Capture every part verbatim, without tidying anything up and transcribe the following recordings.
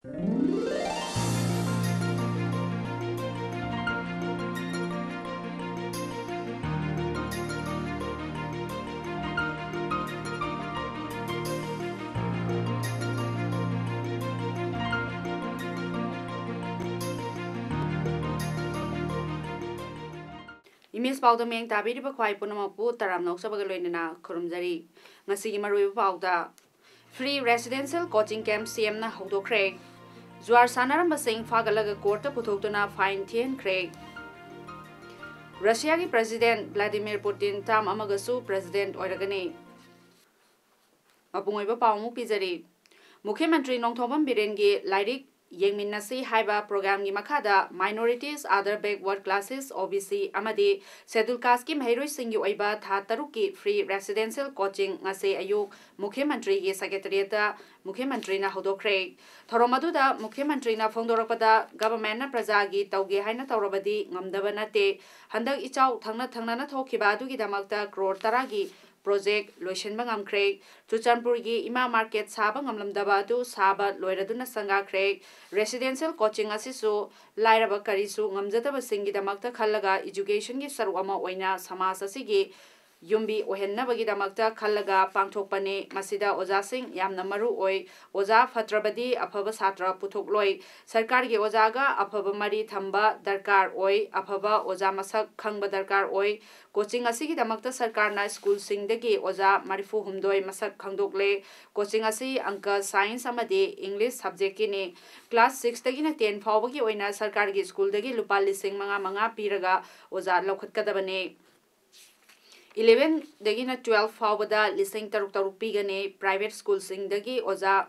Image ꯄꯥꯎꯗ ꯃꯤꯠꯌꯦꯡ ꯇꯥꯕꯤꯔꯤꯕ ꯈ꯭ꯋꯥꯏ ꯄꯨꯝꯅꯃꯛꯄꯨ ꯇꯔꯥꯝꯅ ꯑꯣꯛꯆꯕꯒ ꯂꯣꯏꯅꯅ ꯈꯨꯔꯨꯝꯖꯔꯤ꯫ ꯉꯁꯤꯒꯤ ꯃꯔꯨꯑꯣꯏꯕ ꯄꯥꯎꯗ, Free Residential Coaching Camp C M ꯅ ꯍꯧꯗꯣꯛꯈ꯭ꯔꯦ꯫ ꯖꯨꯋꯥꯔ ꯁꯥꯟꯅꯔꯝꯕꯁꯤꯡ ꯐꯥꯒꯠꯂꯒ ꯀꯣꯔꯠꯇ ꯄꯨꯊꯣꯛꯇꯨꯅ ꯐꯥꯏꯟ ꯊꯤꯍꯟꯈ꯭ꯔꯦ꯫ ꯔꯁꯤꯌꯥꯒꯤ ꯄ꯭ꯔꯦꯁꯤꯗꯦꯟꯠ ꯚ꯭ꯂꯥꯗꯤꯃꯤꯔ ꯄꯨꯇꯤꯟ ꯇꯥꯝ ꯑꯃꯒꯁꯨ ꯄ꯭ꯔꯦꯁꯤꯗꯦꯟꯠ ꯑꯣꯏꯔꯒꯅꯤ꯫ ꯃꯄꯨꯡ ꯑꯣꯏꯕ ꯄꯥꯎ ꯑꯃꯨꯛ ꯄꯤꯖꯔꯤ꯫ ꯃꯨꯈ꯭ꯌ ꯃꯟꯇ꯭ꯔꯤ ꯅꯣꯡꯊꯣꯝꯕꯝ ꯕꯤꯔꯦꯟꯒꯤ ꯂꯥꯏꯔꯤꯛ ꯌꯦꯡꯃꯤꯟꯅꯁꯤ ꯍꯥꯏꯕ ꯄ꯭ꯔꯣꯒ꯭ꯔꯥꯝꯒꯤ ꯃꯈꯥꯗ Minorities, Other Backward Classes, O B C, ꯑꯃꯗꯤ Scheduled Casteꯀꯤ ꯃꯍꯩꯔꯣꯏꯁꯤꯡꯒꯤ ꯑꯣꯏꯕ ꯊꯥ ꯇꯔꯨꯛꯀꯤ free residential coaching ꯉꯁꯤ ꯑꯌꯨꯛ ꯃꯨꯈ꯭ꯌ ꯃꯟꯇ꯭ꯔꯤꯒꯤ ꯁꯦꯀ꯭ꯔꯦꯇꯔꯤꯌꯦꯠꯇ ꯃꯨꯈ꯭ꯌ ꯃꯟꯇ꯭ꯔꯤꯅ ꯍꯧꯗꯣꯛꯈ꯭ꯔꯦ꯫ ꯊꯧꯔꯝ ꯑꯗꯨꯗ ꯃꯨꯈ꯭ꯌ ꯃꯟꯇ꯭ꯔꯤꯅ ꯐꯣꯡꯗꯣꯔꯛꯄꯗ, ꯒꯚꯔꯟꯃꯦꯟꯠꯅ ꯄ꯭ꯔꯖꯥꯒꯤ ꯇꯧꯒꯦ ꯍꯥꯏꯅ ꯇꯧꯔꯕꯗꯤ ꯉꯝꯗꯕ ꯅꯠꯇꯦ꯫ ꯍꯟꯗꯛ ꯏꯆꯥꯎ ꯊꯪꯅ ꯊꯪꯅꯅ ꯊꯣꯛꯈꯤꯕ ꯑꯗꯨꯒꯤꯗꯃꯛꯇ ꯀ꯭ꯔꯣꯔ ꯇꯔꯥꯒꯤ ꯄ꯭ꯔꯣꯖꯦꯛ ꯂꯣꯏꯁꯤꯟꯕ ꯉꯝꯈ꯭ꯔꯦ꯫ ꯆꯨꯔꯆꯥꯟꯄꯨꯔꯒꯤ ꯏꯃꯥ ꯃꯥꯔꯀꯦꯠ ꯁꯥꯕ ꯉꯝꯂꯝꯗꯕ ꯑꯗꯨ ꯁꯥꯕ ꯂꯣꯏꯔꯗꯨꯅ ꯁꯪꯒꯥꯈ꯭ꯔꯦ꯫ Residential coaching ꯑꯁꯤꯁꯨ ꯂꯥꯏꯔꯕ ꯀꯔꯤꯁꯨ ꯉꯝꯖꯗꯕꯁꯤꯡꯒꯤꯗꯃꯛꯇ ꯈꯜꯂꯒ educationꯒꯤ ꯁꯔꯨꯛ ꯑꯃ ꯑꯣꯏꯅ ꯁꯃꯥꯖ ꯑꯁꯤꯒꯤ ꯌꯨꯝꯕꯤ ꯑꯣꯏꯍꯟꯅꯕꯒꯤꯗꯃꯛꯇ ꯈꯜꯂꯒ ꯄꯥꯡꯊꯣꯛꯄꯅꯤ꯫ ꯃꯁꯤꯗ ꯑꯣꯖꯥꯁꯤꯡ ꯌꯥꯝꯅ ꯃꯔꯨ ꯑꯣꯏ꯫ ꯑꯣꯖꯥ ꯐꯠꯇ꯭ꯔꯕꯗꯤ ꯑꯐꯕ ꯁꯥꯇ꯭ꯔ ꯄꯨꯊꯣꯛꯂꯣꯏ꯫ ꯁꯔꯀꯥꯔꯒꯤ ꯑꯣꯖꯥꯒ ꯑꯐꯕ ꯃꯔꯤ ꯊꯝꯕ ꯗꯔꯀꯥꯔ ꯑꯣꯏ꯫ ꯑꯐꯕ ꯑꯣꯖꯥ ꯃꯁꯛ ꯈꯪꯕ ꯗꯔꯀꯥꯔ ꯑꯣꯏ꯫ Coaching ꯑꯁꯤꯒꯤꯗꯃꯛꯇ ꯁꯔꯀꯥꯔꯅ ꯁ꯭ꯀꯨꯜꯁꯤꯡꯗꯒꯤ ꯑꯣꯖꯥ ꯃꯔꯤꯐꯨ ꯍꯨꯝꯗꯣꯏ ꯃꯁꯛ ꯈꯪꯗꯣꯛꯂꯦ꯫ Coaching ꯑꯁꯤ ꯑꯪꯀ, science ꯑꯃꯗꯤ English subjectꯀꯤꯅꯤ꯫ Class sixꯇꯒꯤꯅ ten ꯐꯥꯎꯕꯒꯤ ꯑꯣꯏꯅ ꯁꯔꯀꯥꯔꯒꯤ ꯁ꯭ꯀꯨꯜꯗꯒꯤ ꯂꯨꯄꯥ ꯂꯤꯁꯤꯡ ꯃꯉꯥ ꯃꯉꯥ ꯄꯤꯔꯒ ꯑꯣꯖꯥ ꯂꯧꯈꯠꯀꯗꯕꯅꯤ꯫ Elevenꯗꯒꯤꯅ twelve ꯐꯥꯎꯕꯗ ꯂꯤꯁꯤꯡ ꯇꯔꯨꯛ ꯇꯔꯨꯛ ꯄꯤꯒꯅꯤ꯫ Private ꯁ꯭ꯀꯨꯜꯁꯤꯡꯗꯒꯤ ꯑꯣꯖꯥ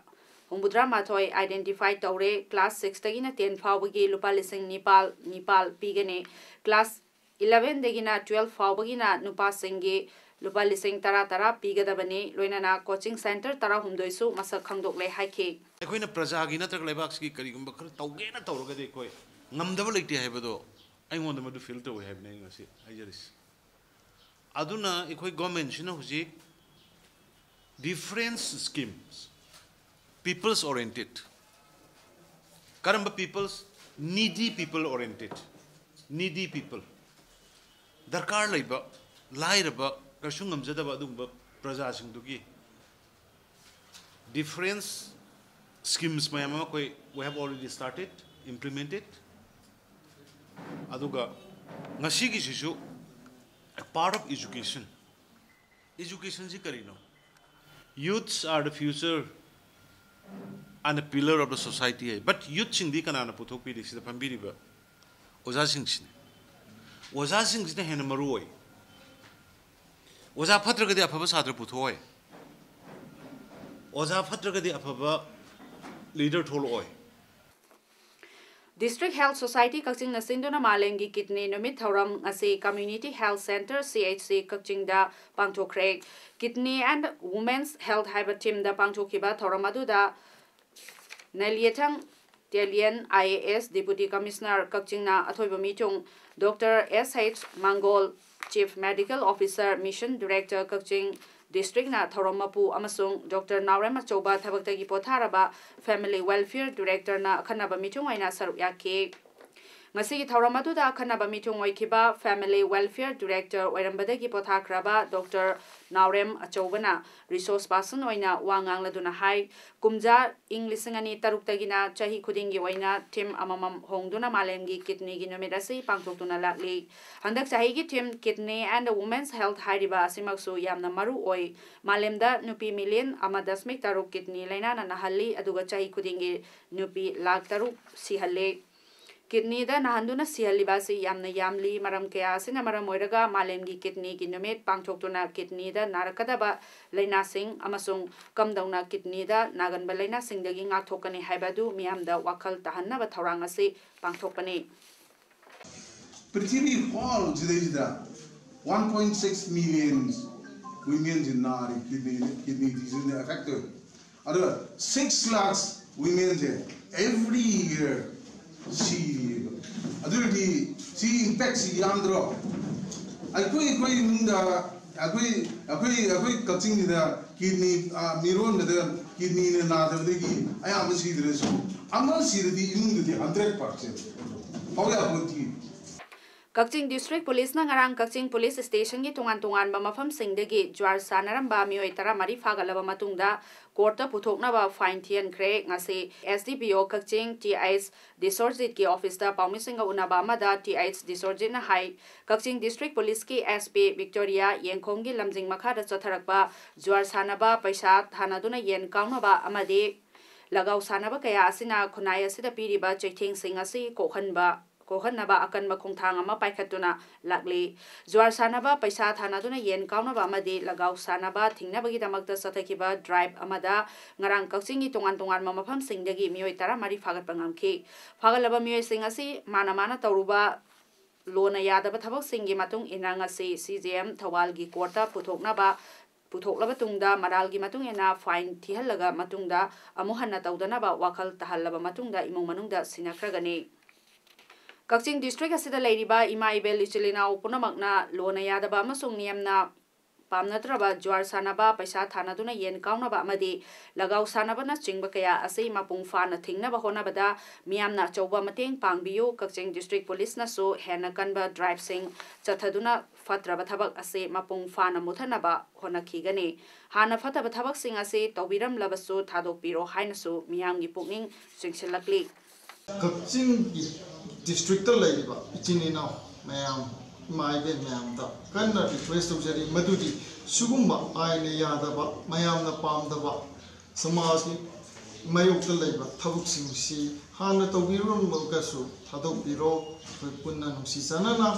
ꯍꯨꯝꯐꯨꯇꯔꯥ ꯃꯥꯊꯣꯏ identify ꯇꯧꯔꯦ꯫ Class sixꯇꯒꯤꯅ ten ꯐꯥꯎꯕꯒꯤ ꯂꯨꯄꯥ ꯂꯤꯁꯤꯡ ꯅꯤꯄꯥꯜ ꯅꯤꯄꯥꯜ ꯄꯤꯒꯅꯤ꯫ Class elevenꯗꯒꯤꯅ twelve ꯐꯥꯎꯕꯒꯤꯅ ꯅꯨꯄꯥꯁꯤꯡꯒꯤ ꯂꯨꯄꯥ ꯂꯤꯁꯤꯡ ꯇꯔꯥ ꯇꯔꯥ ꯄꯤꯒꯗꯕꯅꯤ꯫ ꯂꯣꯏꯅꯅ coaching centre ꯇꯔꯥꯍꯨꯝꯗꯣꯏꯁꯨ ꯃꯁꯛ ꯈꯪꯗꯣꯛꯂꯦ ꯍꯥꯏꯈꯤ꯫ ꯑꯩꯈꯣꯏꯅ ꯄ꯭ꯔꯖꯥꯒꯤ ꯅꯠꯇ꯭ꯔꯒ ꯂꯩꯕꯥꯛꯁꯤꯒꯤ ꯀꯔꯤꯒꯨꯝꯕ ꯈꯔ ꯇꯧꯒꯦꯅ ꯇꯧꯔꯒꯗꯤ ꯑꯩꯈꯣꯏ ꯉꯝꯗꯕ ꯂꯩꯇꯦ ꯍꯥꯏꯕꯗꯣ ꯑꯩꯉꯣꯟꯗ ꯃꯗꯨ feel ꯇꯧꯋꯦ ꯍꯥꯏꯕꯅꯦ ꯑꯩ ꯉꯁꯤ ꯍꯥꯏꯖꯔꯤꯁꯤ꯫ ꯑꯗꯨꯅ ꯑꯩꯈꯣꯏ ꯒꯣꯔꯃꯦꯟꯁꯤꯅ ꯍꯧꯖꯤꯛ different schemes, people's oriented, ꯀꯔꯝꯕ peopleꯁ? Needy people oriented, needy people, ꯗꯔꯀꯥꯔ ꯂꯩꯕ, ꯂꯥꯏꯔꯕ, ꯀꯩꯁꯨ ꯉꯝꯖꯗꯕ ꯑꯗꯨꯒꯨꯝꯕ ꯄ꯭ꯔꯖꯥꯁꯤꯡꯗꯨꯒꯤ different schemes ꯃꯌꯥꯝ ꯑꯃ ꯑꯩꯈꯣꯏ we have already started implemented. ꯑꯗꯨꯒ ꯉꯁꯤꯒꯤꯁꯤꯁꯨ part of education. Educationꯁꯤ ꯀꯔꯤꯅꯣ? Youths are the future and the pillar of the society high, but youthꯁꯤꯡꯗꯤ ꯀꯅꯥꯅ ꯄꯨꯊꯣꯛꯄꯤꯔꯤ? ꯁꯤꯗ ꯐꯝꯕꯤꯔꯤꯕ ꯑꯣꯖꯥꯁꯤꯡꯁꯤꯅꯤ꯫ ꯑꯣꯖꯥꯁꯤꯡꯁꯤꯅ ꯍꯦꯟꯅ ꯃꯔꯨ ꯑꯣꯏ꯫ ꯑꯣꯖꯥ ꯐꯠꯇ꯭ꯔꯒꯗꯤ ꯑꯐꯕ ꯁꯥꯇ꯭ꯔ ꯄꯨꯊꯣꯛꯑꯣꯏ꯫ ꯑꯣꯖꯥ ꯐꯠꯇ꯭ꯔꯒꯗꯤ ꯑꯐꯕ leader ꯊꯣꯛꯂꯛꯑꯣꯏ꯫ District Health Society ꯀꯛꯆꯤꯡꯅ ꯁꯤꯟꯗꯨꯅ ꯃꯥꯂꯦꯝꯒꯤ ꯀꯤꯗꯅꯤ ꯅꯨꯃꯤꯠ ꯊꯧꯔꯝ ꯉꯁꯤ Community Health Centre, C H C, ꯀꯛꯆꯤꯡꯗ ꯄꯥꯡꯊꯣꯛꯈ꯭ꯔꯦ꯫ Kidney and Women's Health ꯍꯥꯏꯕ themeꯗ ꯄꯥꯡꯊꯣꯛꯈꯤꯕ ꯊꯧꯔꯝ ꯑꯗꯨꯗ ꯅꯦꯂꯤꯌꯥꯊꯪ ꯇꯦꯂꯤꯌꯟ, I A S, Deputy Commissioner ꯀꯛꯆꯤꯡꯅ ꯑꯊꯣꯏꯕ ꯃꯤꯊꯨꯡ, Doctor S H ꯃꯥꯡꯒꯣꯜ, Chief Medical Officer, Mission Director ꯀꯛꯆꯤꯡ Districtꯅ ꯊꯧꯔꯝ ꯃꯄꯨ ꯑꯃꯁꯨꯡ Doctor ꯅꯥꯎꯔꯦꯝ ꯑꯆꯧꯕ, ꯊꯕꯛꯇꯒꯤ ꯄꯣꯊꯥꯔꯕ, Family Welfare Directorꯅ ꯑꯈꯟꯅꯕ ꯃꯤꯊꯨꯡ ꯑꯣꯏꯅ ꯁꯔꯨꯛ ꯌꯥꯈꯤ꯫ ꯉꯁꯤꯒꯤ ꯊꯧꯔꯝ ꯑꯗꯨꯗ ꯑꯈꯟꯅꯕ ꯃꯤꯊꯨꯡ ꯑꯣꯏꯈꯤꯕ Family Welfare Director ꯑꯣꯏꯔꯝꯕꯗꯒꯤ ꯄꯣꯊꯥꯈ꯭ꯔꯕ Doctor ꯅꯥꯎꯔꯦꯝ ꯑꯆꯧꯕꯅ resource person ꯑꯣꯏꯅ ꯋꯥ ꯉꯥꯡꯂꯗꯨꯅ ꯍꯥꯏ, ꯀꯨꯝꯖꯥ ꯏꯪ ꯂꯤꯁꯤꯡ ꯑꯅꯤ ꯇꯔꯨꯛꯇꯒꯤꯅ ꯆꯍꯤ ꯈꯨꯗꯤꯡꯒꯤ ꯑꯣꯏꯅ theme ꯑꯃꯃꯝ ꯍꯣꯡꯗꯨꯅ ꯃꯥꯂꯦꯝꯒꯤ ꯀꯤꯗꯅꯤꯒꯤ ꯅꯨꯃꯤꯠ ꯑꯁꯤ ꯄꯥꯡꯊꯣꯛꯇꯨꯅ ꯂꯥꯛꯂꯤ꯫ ꯍꯟꯗꯛ ꯆꯍꯤꯒꯤ theme Kidney and Women's Health ꯍꯥꯏꯔꯤꯕ ꯑꯁꯤꯃꯛꯁꯨ ꯌꯥꯝꯅ ꯃꯔꯨ ꯑꯣꯏ꯫ ꯃꯥꯂꯦꯝꯗ ꯅꯨꯄꯤ million ꯑꯃ ꯗꯁꯃꯤꯛ ꯇꯔꯨꯛ ꯀꯤꯗꯅꯤ ꯂꯥꯏꯅꯥꯅ ꯅꯥꯍꯜꯂꯤ, ꯑꯗꯨꯒ ꯆꯍꯤ ꯈꯨꯗꯤꯡꯒꯤ ꯅꯨꯄꯤ ꯂꯥꯈ ꯇꯔꯨꯛ ꯁꯤꯍꯜꯂꯤ꯫ ꯀꯤꯗꯅꯤꯗ ꯅꯥꯍꯟꯗꯨꯅ ꯁꯤꯍꯜꯂꯤꯕ ꯑꯁꯤ ꯌꯥꯝꯅ ꯌꯥꯝꯂꯤ꯫ ꯃꯔꯝ ꯀꯌꯥ ꯑꯁꯤꯅ ꯃꯔꯝ ꯑꯣꯏꯔꯒ ꯃꯥꯂꯦꯝꯒꯤ ꯀꯤꯗꯅꯤꯒꯤ ꯅꯨꯃꯤꯠ ꯄꯥꯡꯊꯣꯛꯇꯨꯅ ꯀꯤꯗꯅꯤꯗ ꯅꯥꯔꯛꯀꯗꯕ ꯂꯥꯏꯅꯥꯁꯤꯡ ꯑꯃꯁꯨꯡ ꯀꯝꯗꯧꯅ ꯀꯤꯗꯅꯤꯗ ꯅꯥꯒꯟꯕ ꯂꯥꯏꯅꯥꯁꯤꯡꯗꯒꯤ ꯉꯥꯛꯊꯣꯛꯀꯅꯤ ꯍꯥꯏꯕ ꯑꯗꯨ ꯃꯤꯌꯥꯝꯗ ꯋꯥꯈꯜ ꯇꯥꯍꯟꯅꯕ ꯊꯧꯔꯥꯡ ꯑꯁꯤ ꯄꯥꯡꯊꯣꯛꯄꯅꯤ꯫ ꯄ꯭ꯔꯤꯊꯤꯕꯤ ꯍꯣꯜꯁꯤꯗꯩꯁꯤꯗ one point six million womenꯁꯤ ꯅꯥꯔꯤ ꯀꯤꯗꯅꯤ ꯀꯤꯗꯅꯤ ꯗꯤꯖꯤꯖꯅ ꯑꯦꯐꯦꯛ ꯇꯧꯋꯤ꯫ ꯑꯗꯨꯒ six lakhs womenꯁꯦ every year ꯁꯤꯔꯤꯑꯕ꯫ ꯑꯗꯨ ꯑꯣꯏꯔꯗꯤ ꯁꯤ ꯏꯝꯄꯦꯛꯁꯤ ꯌꯥꯝꯗ꯭ꯔꯣ? ꯑꯩꯈꯣꯏ ꯑꯩꯈꯣꯏ ꯏꯃꯨꯡꯗ ꯑꯩꯈꯣꯏ ꯑꯩꯈꯣꯏ ꯑꯩꯈꯣꯏ ꯀꯛꯆꯤꯡꯁꯤꯗ ꯀꯤꯗꯅꯤ ꯃꯤꯔꯣꯟꯕꯗ ꯀꯤꯗꯅꯤꯅ ꯅꯥꯗꯕꯗꯒꯤ ꯑꯌꯥꯝꯕ ꯁꯤꯗ꯭ꯔꯁꯨ, ꯑꯃ ꯁꯤꯔꯗꯤ ꯏꯃꯨꯡꯗꯨꯗꯤ ꯍꯟꯗ꯭ꯔꯦꯠ ꯄꯥꯔꯁꯦꯟ ꯐꯥꯎ ꯌꯥꯄꯣꯟꯇꯦ꯫ ꯀꯛꯆꯤꯡ District Police ꯅ ꯉꯔꯥꯡ ꯀꯛꯆꯤꯡ Police Station ꯒꯤ ꯇꯣꯉꯥꯟ ꯇꯣꯉꯥꯟꯕ ꯃꯐꯝꯁꯤꯡꯗꯒꯤ ꯖ꯭ꯋꯥꯔ ꯁꯥꯟꯅꯔꯝꯕ ꯃꯤꯑꯣꯏ ꯇꯔꯥꯃꯔꯤ ꯐꯥꯒꯠꯂꯕ ꯃꯇꯨꯡꯗ court ꯇ ꯄꯨꯊꯣꯛꯅꯕ fine ꯊꯤꯍꯟꯈ꯭ꯔꯦ꯫ ꯉꯁꯤ S D P O ꯀꯛꯆꯤꯡ T H ꯗꯤꯁꯣꯔꯖꯤꯠꯀꯤ office ꯇ ꯄꯥꯎꯃꯤꯁꯤꯡꯒ ꯎꯅꯕ ꯑꯃꯗ T H ꯗꯤꯁꯣꯔꯖꯤꯠꯅ ꯍꯥꯏ, ꯀꯛꯆꯤꯡ District Police ꯀꯤ S P Victoria ꯌꯦꯡꯈꯣꯝꯒꯤ ꯂꯝꯖꯤꯡ ꯃꯈꯥꯗ ꯆꯠꯊꯔꯛꯄ ꯖ꯭ꯋꯥꯔ ꯁꯥꯟꯅꯕ, ꯄꯩꯁꯥ ꯊꯥꯅꯗꯨꯅ ꯌꯦꯟ ꯀꯥꯎꯅꯕ ꯑꯃꯗꯤ ꯂꯒꯥꯎ ꯁꯥꯟꯅꯕ ꯀꯌꯥ ꯑꯁꯤꯅ ꯈꯨꯟꯅꯥꯏ ꯑꯁꯤꯗ ꯄꯤꯔꯤꯕ ꯆꯩꯊꯦꯡꯁꯤꯡ ꯑꯁꯤ ꯀꯣꯛꯍꯟꯕ, ꯀꯣꯛꯍꯟꯅꯕ ꯑꯀꯟꯕ ꯈꯣꯡꯊꯥꯡ ꯑꯃ ꯄꯥꯏꯈꯠꯇꯨꯅ ꯂꯥꯛꯂꯤ꯫ ꯖ꯭ꯋꯥꯔ ꯁꯥꯟꯅꯕ, ꯄꯩꯁꯥ ꯊꯥꯅꯗꯨꯅ ꯌꯦꯟ ꯀꯥꯎꯅꯕ ꯑꯃꯗꯤ ꯂꯒꯥꯎ ꯁꯥꯟꯅꯕ ꯊꯤꯡꯅꯕꯒꯤꯗꯃꯛꯇ ꯆꯠꯊꯈꯤꯕ drive ꯑꯃꯗ ꯉꯔꯥꯡ ꯀꯛꯆꯤꯡꯒꯤ ꯇꯣꯉꯥꯟ ꯇꯣꯉꯥꯟꯕ ꯃꯐꯝꯁꯤꯡꯗꯒꯤ ꯃꯤꯑꯣꯏ ꯇꯔꯥꯃꯔꯤ ꯐꯥꯒꯠꯄ ꯉꯝꯈꯤ꯫ ꯐꯥꯒꯠꯂꯕ ꯃꯤꯑꯣꯏꯁꯤꯡ ꯑꯁꯤ ꯃꯥꯅ ꯃꯥꯅ ꯇꯧꯔꯨꯕ ꯂꯣꯅ ꯌꯥꯗꯕ ꯊꯕꯛꯁꯤꯡꯒꯤ ꯃꯇꯨꯡ ꯏꯟꯅ ꯉꯁꯤ C J M ꯊꯧꯕꯥꯜꯒꯤ court ꯇ ꯄꯨꯊꯣꯛꯅꯕ, ꯄꯨꯊꯣꯛꯂꯕ ꯇꯨꯡꯗ ꯃꯔꯥꯜꯒꯤ ꯃꯇꯨꯡ ꯏꯟꯅ fine ꯊꯤꯍꯜꯂꯒ ꯃꯇꯨꯡꯗ ꯑꯃꯨꯛ ꯍꯟꯅ ꯇꯧꯗꯅꯕ ꯋꯥꯈꯜ ꯇꯥꯍꯜꯂꯕ ꯃꯇꯨꯡꯗ ꯏꯃꯨꯡ ꯃꯅꯨꯡꯗ ꯁꯤꯟꯅꯈ꯭ꯔꯒꯅꯤ꯫ ꯀꯛꯆꯤꯡ district ꯑꯁꯤꯗ ꯂꯩꯔꯤꯕ ꯏꯃꯥ ꯏꯕꯦꯜ ꯏꯆꯤꯜ ꯏꯅꯥꯎ ꯄꯨꯝꯅꯃꯛꯅ ꯂꯣꯅ ꯌꯥꯗꯕ ꯑꯃꯁꯨꯡ ꯅꯤꯌꯝꯅ ꯄꯥꯝꯅꯗ꯭ꯔꯕ ꯖ꯭ꯋꯥꯔ ꯁꯥꯟꯅꯕ, ꯄꯩꯁꯥ ꯊꯥꯅꯗꯨꯅ ꯌꯦꯟ ꯀꯥꯎꯅꯕ ꯑꯃꯗꯤ ꯂꯒꯥꯎ ꯁꯥꯟꯅꯕꯅꯆꯤꯡꯕ ꯀꯌꯥ ꯑꯁꯤ ꯃꯄꯨꯡ ꯐꯥꯅ ꯊꯤꯡꯅꯕ ꯍꯣꯠꯅꯕꯗ ꯃꯤꯌꯥꯝꯅ ꯑꯆꯧꯕ ꯃꯇꯦꯡ ꯄꯥꯡꯕꯤꯌꯨ꯫ ꯀꯛꯆꯤꯡ District Police ꯅꯁꯨ ꯍꯦꯟꯅ ꯀꯟꯕ drive ꯁꯤꯡ ꯆꯠꯊꯗꯨꯅ ꯐꯠꯇ꯭ꯔꯕ ꯊꯕꯛ ꯑꯁꯤ ꯃꯄꯨꯡ ꯐꯥꯅ ꯃꯨꯠꯊꯠꯅꯕ ꯍꯣꯠꯅꯈꯤꯒꯅꯤ꯫ ꯍꯥꯟꯅ ꯐꯠꯇꯕ ꯊꯕꯛꯁꯤꯡ ꯑꯁꯤ ꯇꯧꯕꯤꯔꯝꯂꯕꯁꯨ ꯊꯥꯗꯣꯛꯄꯤꯔꯣ ꯍꯥꯏꯅꯁꯨ ꯃꯤꯌꯥꯝꯒꯤ ꯄꯨꯛꯅꯤꯡ ꯆꯤꯡꯁꯤꯜꯂꯛꯂꯤ꯫ ꯀꯛꯆꯤꯡꯒꯤ district ꯇ ꯂꯩꯔꯤꯕ ꯏꯆꯤꯟ ꯏꯅꯥꯎ ꯃꯌꯥꯝ, ꯏꯃꯥ ꯏꯕꯦꯟ ꯃꯌꯥꯝꯗ ꯀꯟꯅ request ꯇꯧꯖꯔꯤ, ꯃꯗꯨꯗꯤ ꯁꯤꯒꯨꯝꯕ ꯑꯥꯏꯟꯅ ꯌꯥꯗꯕ, ꯃꯌꯥꯝꯅ ꯄꯥꯝꯗꯕ, ꯁꯃꯥꯖꯀꯤ ꯃꯥꯌꯣꯛꯇ ꯂꯩꯕ ꯊꯕꯛꯁꯤꯡꯁꯤ ꯍꯥꯟꯅ ꯇꯧꯕꯤꯔꯝꯂꯒꯁꯨ ꯊꯥꯗꯣꯛꯄꯤꯔꯣ꯫ ꯑꯩꯈꯣꯏ ꯄꯨꯟꯅ ꯅꯨꯡꯁꯤ ꯆꯥꯟꯅꯅ,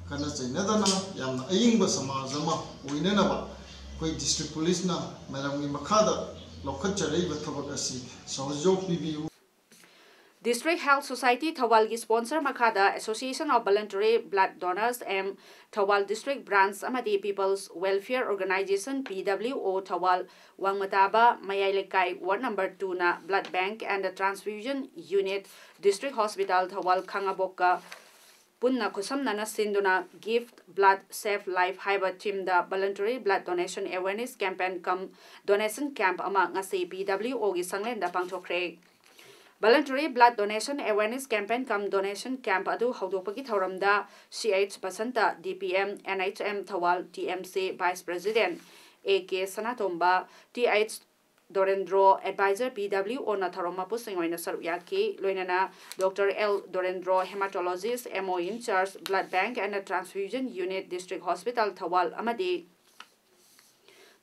ꯈꯠꯅ ꯆꯩꯅꯗꯅ ꯌꯥꯝꯅ ꯑꯏꯪꯕ ꯁꯃꯥꯖ ꯑꯃ ꯑꯣꯏꯅꯅꯕ ꯑꯩꯈꯣꯏ district police ꯅ ꯃꯦꯗꯥꯝꯒꯤ ꯃꯈꯥꯗ ꯂꯧꯈꯠꯆꯔꯛꯏꯕ ꯊꯕꯛ ꯑꯁꯤ ꯁꯍꯖꯣꯛ ꯄꯤꯕꯤꯌꯨ꯫ District Health Society ꯊꯧꯕꯥꯜꯒꯤ sponsor ꯃꯈꯥꯗ Association of Voluntary Blood Donors M Thoubal District Branch ꯑꯃꯗꯤ People's Welfare Organisation P W O Thoubal ꯋꯥꯡꯃꯇꯥꯕ ꯃꯌꯥꯏ ꯂꯩꯀꯥꯏ ward number two ꯅ blood bank and transfusion unit, District Hospital Thoubal ꯈꯥꯉꯕꯣꯛꯀ ꯄꯨꯟꯅ ꯈꯨꯠꯁꯝꯅꯅ ꯁꯤꯟꯗꯨꯅ Give Blood Save Life ꯍꯥꯏꯕ ꯊꯤꯝꯗ Voluntary Blood Donation Awareness Campaign cum Donation Camp ꯑꯃ ꯉꯁꯤ ꯄꯤ W ꯑꯣꯒꯤ ꯁꯪꯂꯦꯟꯗ ꯄꯥꯡꯊꯣꯛꯈ꯭ꯔꯦ꯫ Voluntary Blood Donation Awareness Campaign cum Donation Camp ꯑꯗꯨ ꯍꯧꯗꯣꯛꯄꯒꯤ ꯊꯧꯔꯝꯗ C H Basanta, D P M, N H M Thoubal T M C Vice President A K Sanatomba, T H Dorendro, Advisor P W ꯑꯣꯅ ꯊꯧꯔꯝ ꯃꯄꯨꯁꯤꯡ ꯑꯣꯏꯅ ꯁꯔꯨꯛ ꯌꯥꯈꯤ꯫ ꯂꯣꯏꯅꯅ doctor L Dorendro, Hematologist, M O in charge, Blood Bank and Transfusion Unit, District Hospital Thoubal ꯑꯃꯗꯤ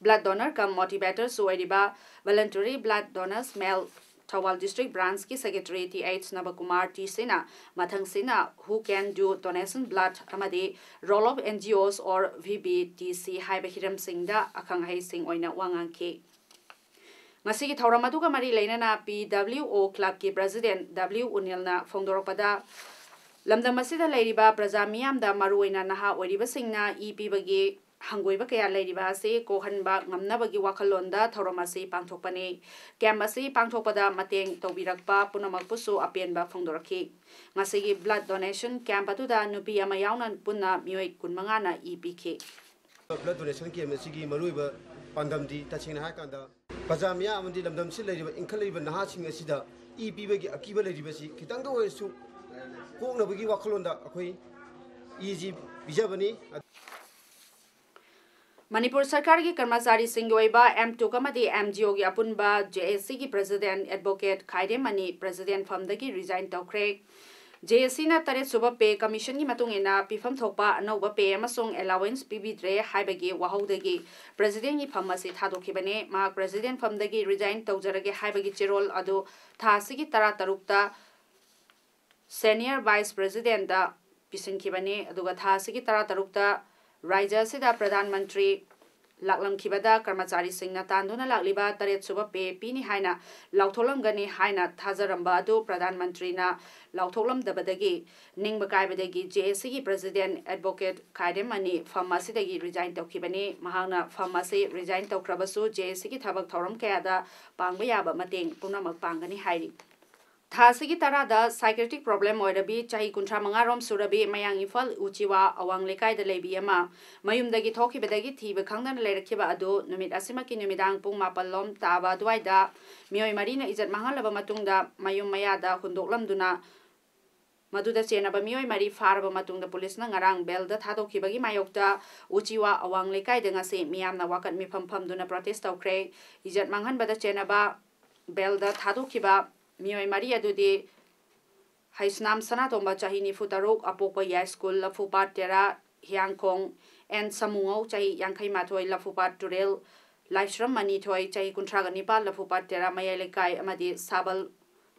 Blood Donor cum Motivator ꯁꯨ ꯑꯣꯏꯔꯤꯕ Voluntary Blood Donors Male Thoubal District Branch ꯀꯤ Secretary ꯇꯤ ꯑꯩꯆ ꯅꯕꯀꯨꯃꯥꯔ ꯇꯤ ꯁꯤꯅ ꯃꯊꯪꯁꯤꯅ Who Can Do Donation Blood ꯑꯃꯗꯤ Role of N G Os or V B T C ꯍꯥꯏꯕ ꯍꯤꯔꯝꯁꯤꯡꯗ ꯑꯈꯪ ꯑꯍꯩꯁꯤꯡ ꯑꯣꯏꯅ ꯋꯥ ꯉꯥꯡꯈꯤ꯫ ꯉꯁꯤꯒꯤ ꯊꯧꯔꯝ ꯑꯗꯨꯒ ꯃꯔꯤ ꯂꯩꯅꯅ ꯄꯤ ꯗꯕ꯭ꯂꯤꯎ ꯑꯣ Club ꯀꯤ President ꯗꯕ꯭ꯂꯤꯎ ꯎꯅꯤꯜꯅ ꯐꯣꯡꯗꯣꯔꯛꯄꯗ, ꯂꯝꯗꯝ ꯑꯁꯤꯗ ꯂꯩꯔꯤꯕ ꯄ꯭ꯔꯖꯥ ꯃꯤꯌꯥꯝꯗ, ꯃꯔꯨꯑꯣꯏꯅ ꯅꯍꯥ ꯑꯣꯏꯔꯤꯕꯁꯤꯡꯅ ꯏ ꯄꯤꯕꯒꯤ ꯍꯪꯒꯣꯏꯕ ꯀꯌꯥ ꯂꯩꯔꯤꯕ ꯑꯁꯤ ꯀꯣꯛꯍꯟꯕ ꯉꯝꯅꯕꯒꯤ ꯋꯥꯈꯜꯂꯣꯟꯗ ꯊꯧꯔꯝ ꯑꯁꯤ ꯄꯥꯡꯊꯣꯛꯄꯅꯤ꯫ Camp ꯑꯁꯤ ꯄꯥꯡꯊꯣꯛꯄꯗ ꯃꯇꯦꯡ ꯇꯧꯕꯤꯔꯛꯄ ꯄꯨꯝꯅꯃꯛꯄꯨꯁꯨ ꯑꯄꯦꯟꯕ ꯐꯣꯡꯗꯣꯔꯛꯈꯤ꯫ ꯉꯁꯤꯒꯤ Blood Donation Camp ꯑꯗꯨꯗ ꯅꯨꯄꯤ ꯑꯃ ꯌꯥꯎꯅ ꯄꯨꯟꯅ ꯃꯤꯑꯣꯏ ꯀꯨꯟꯃꯉꯥꯅ ꯏ ꯄꯤꯈꯤ꯫ Blood Donation Camp ꯑꯁꯤꯒꯤ ꯃꯔꯨꯑꯣꯏꯕ ꯄꯥꯟꯗꯝꯗꯤ, ꯇꯁꯦꯡꯅ ꯍꯥꯏꯔꯀꯥꯟꯗ, ꯄ꯭ꯔꯖꯥ ꯃꯤꯌꯥꯝ ꯑꯃꯗꯤ ꯂꯝꯗꯝꯁꯤꯗ ꯂꯩꯔꯤꯕ, ꯏꯟꯈꯠꯂꯛꯂꯤꯕ ꯅꯍꯥꯁꯤꯡ ꯑꯁꯤꯗ ꯏ ꯄꯤꯕꯒꯤ ꯑꯀꯤꯕ ꯂꯩꯔꯤꯕꯁꯤ ꯈꯤꯇꯪꯗ ꯑꯣꯏꯔꯁꯨ ꯀꯣꯛꯅꯕꯒꯤ ꯋꯥꯈꯜꯂꯣꯟꯗ ꯑꯩꯈꯣꯏ ꯏꯁꯤ ꯄꯤꯖꯕꯅꯤ꯫ ꯃꯅꯤꯄꯨꯔ ꯁꯔꯀꯥꯔꯒꯤ ꯀꯔꯃꯆꯥꯔꯤꯁꯤꯡꯒꯤ ꯑꯣꯏꯕ ꯑꯦꯝ ꯇꯨꯛ ꯑꯃꯗꯤ ꯑꯦꯝ ꯖꯤ ꯑꯣꯒꯤ ꯑꯄꯨꯟꯕ ꯖꯦ ꯑꯦ ꯁꯤꯒꯤ President Advocate Khaidem Mani President ꯐꯝꯗꯒꯤ resign ꯇꯧꯈ꯭ꯔꯦ꯫ ꯖꯦ ꯑꯦ ꯁꯤꯅ ꯇꯔꯦꯠ ꯁꯨꯕ Pay Commission ꯒꯤ ꯃꯇꯨꯡ ꯏꯟꯅ ꯄꯤꯐꯝ ꯊꯣꯛꯄ ꯑꯅꯧꯕ pay ꯑꯃꯁꯨꯡ allowance ꯄꯤꯕꯤꯗ꯭ꯔꯦ ꯍꯥꯏꯕꯒꯤ ꯋꯥꯍꯧꯗꯒꯤ President ꯀꯤ ꯐꯝ ꯑꯁꯤ ꯊꯥꯗꯣꯛꯈꯤꯕꯅꯤ꯫ ꯃꯍꯥꯛ President ꯐꯝꯗꯒꯤ resign ꯇꯧꯖꯔꯒꯦ ꯍꯥꯏꯕꯒꯤ ꯆꯦꯔꯣꯜ ꯑꯗꯨ ꯊꯥ ꯑꯁꯤꯒꯤ ꯇꯔꯥ ꯇꯔꯨꯛꯇ Senior Vice President ꯗ ꯄꯤꯁꯤꯟꯈꯤꯕꯅꯤ꯫ ꯑꯗꯨꯒ ꯊꯥ ꯑꯁꯤꯒꯤ ꯇꯔꯥ ꯇꯔꯨꯛꯇ ꯔꯥꯖ꯭ꯌ ꯑꯁꯤꯗ ꯄ꯭ꯔꯙꯥꯟ ꯃꯟꯇ꯭ꯔꯤ ꯂꯥꯛꯂꯝꯈꯤꯕꯗ ꯀꯔꯃꯆꯥꯔꯤꯁꯤꯡꯅ ꯇꯥꯟꯗꯨꯅ ꯂꯥꯛꯂꯤꯕ ꯇꯔꯦꯠ ꯁꯨꯕ pay ꯄꯤꯅꯤ ꯍꯥꯏꯅ ꯂꯥꯎꯊꯣꯛꯂꯝꯒꯅꯤ ꯍꯥꯏꯅ ꯊꯥꯖꯔꯝꯕ ꯑꯗꯨ ꯄ꯭ꯔꯙꯥꯟ ꯃꯟꯇ꯭ꯔꯤꯅ ꯂꯥꯎꯊꯣꯛꯂꯝꯗꯕꯗꯒꯤ ꯅꯤꯡꯕ ꯀꯥꯏꯕꯗꯒꯤ ꯖꯦ ꯑꯦ ꯁꯤꯒꯤ President Advocate ꯈꯥꯏꯗꯦꯝ ꯃꯅꯤ ꯐꯝ ꯑꯁꯤꯗꯒꯤ resign ꯇꯧꯈꯤꯕꯅꯤ꯫ ꯃꯍꯥꯛꯅ ꯐꯝ ꯑꯁꯤ resign ꯇꯧꯈ꯭ꯔꯕꯁꯨ ꯖꯦ ꯑꯦ ꯁꯤꯒꯤ ꯊꯕꯛ ꯊꯧꯔꯝ ꯀꯌꯥꯗ ꯄꯥꯡꯕ ꯌꯥꯕ ꯃꯇꯦꯡ ꯄꯨꯝꯅꯃꯛ ꯄꯥꯡꯒꯅꯤ ꯍꯥꯏꯔꯤ꯫ ꯊꯥ ꯑꯁꯤꯒꯤ ꯇꯔꯥꯗ psychiatric problem ꯑꯣꯏꯔꯕꯤ, ꯆꯍꯤ ꯀꯨꯟꯊ꯭ꯔꯥ ꯃꯉꯥ ꯔꯣꯝ ꯁꯨꯔꯕꯤ, ꯃꯌꯥꯡ ꯏꯝꯐꯥꯜ ꯎꯆꯤꯋꯥ ꯑꯋꯥꯡ ꯂꯩꯀꯥꯏꯗ ꯂꯩꯕꯤ ꯑꯃ ꯃꯌꯨꯝꯗꯒꯤ ꯊꯣꯛꯈꯤꯕꯗꯒꯤ ꯊꯤꯕ ꯈꯪꯗꯅ ꯂꯩꯔꯛꯈꯤꯕ ꯑꯗꯨ ꯅꯨꯃꯤꯠ ꯑꯁꯤꯃꯛꯀꯤ ꯅꯨꯃꯤꯗꯥꯡ ꯄꯨꯡ ꯃꯥꯄꯜ ꯂꯣꯝ ꯇꯥꯕ ꯑꯗꯨꯋꯥꯏꯗ ꯃꯤꯑꯣꯏ ꯃꯔꯤꯅ ꯏꯖꯠ ꯃꯥꯡꯍꯜꯂꯕ ꯃꯇꯨꯡꯗ ꯃꯌꯨꯝ ꯃꯌꯥꯗ ꯍꯨꯟꯗꯣꯛꯂꯝꯗꯨꯅ ꯃꯗꯨꯗ ꯆꯦꯟꯅꯕ ꯃꯤꯑꯣꯏ ꯃꯔꯤ ꯐꯥꯔꯕ ꯃꯇꯨꯡꯗ ꯄꯨꯂꯤꯁꯅ ꯉꯔꯥꯡ ꯕꯦꯜꯗ ꯊꯥꯗꯣꯛꯈꯤꯕꯒꯤ ꯃꯥꯌꯣꯛꯇ ꯎꯆꯤꯋꯥ ꯑꯋꯥꯡ ꯂꯩꯀꯥꯏꯗ ꯉꯁꯤ ꯃꯤꯌꯥꯝꯅ ꯋꯥꯀꯠ ꯃꯤꯐꯝ ꯐꯝꯗꯨꯅ protest ꯇꯧꯈ꯭ꯔꯦ꯫ ꯏꯖꯠ ꯃꯥꯡꯍꯟꯕꯗ ꯆꯦꯟꯅꯕ ꯕꯦꯜꯗ ꯊꯥꯗꯣꯛꯈꯤꯕ ꯃꯤꯑꯣꯏ ꯃꯔꯤ ꯑꯗꯨꯗꯤ ꯍꯩꯁꯅꯥꯝ ꯁꯅꯥꯇꯣꯝꯕ, ꯆꯍꯤ ꯅꯤꯐꯨ ꯇꯔꯨꯛ, ꯑꯄꯣꯛꯄ ꯌꯥꯏꯁ꯭ꯀꯨꯜ ꯂꯐꯨꯄꯥꯠ ꯇꯦꯔꯥ, ꯍꯤꯌꯥꯡꯈꯣꯡ, ꯑꯦꯟ ꯁꯃꯨꯉꯧ, ꯆꯍꯤ ꯌꯥꯡꯈꯩ ꯃꯥꯊꯣꯏ, ꯂꯐꯨꯄꯥꯠ ꯇꯨꯔꯦꯜ, ꯂꯥꯏꯁ꯭ꯔꯝ ꯃꯅꯤꯊꯣꯏ, ꯆꯍꯤ ꯀꯨꯟꯊ꯭ꯔꯥꯒ ꯅꯤꯄꯥꯟ, ꯂꯐꯨꯄꯥꯠ ꯇꯦꯔꯥ ꯃꯌꯥꯏ ꯂꯩꯀꯥꯏ, ꯑꯃꯗꯤ ꯁꯥꯕꯜ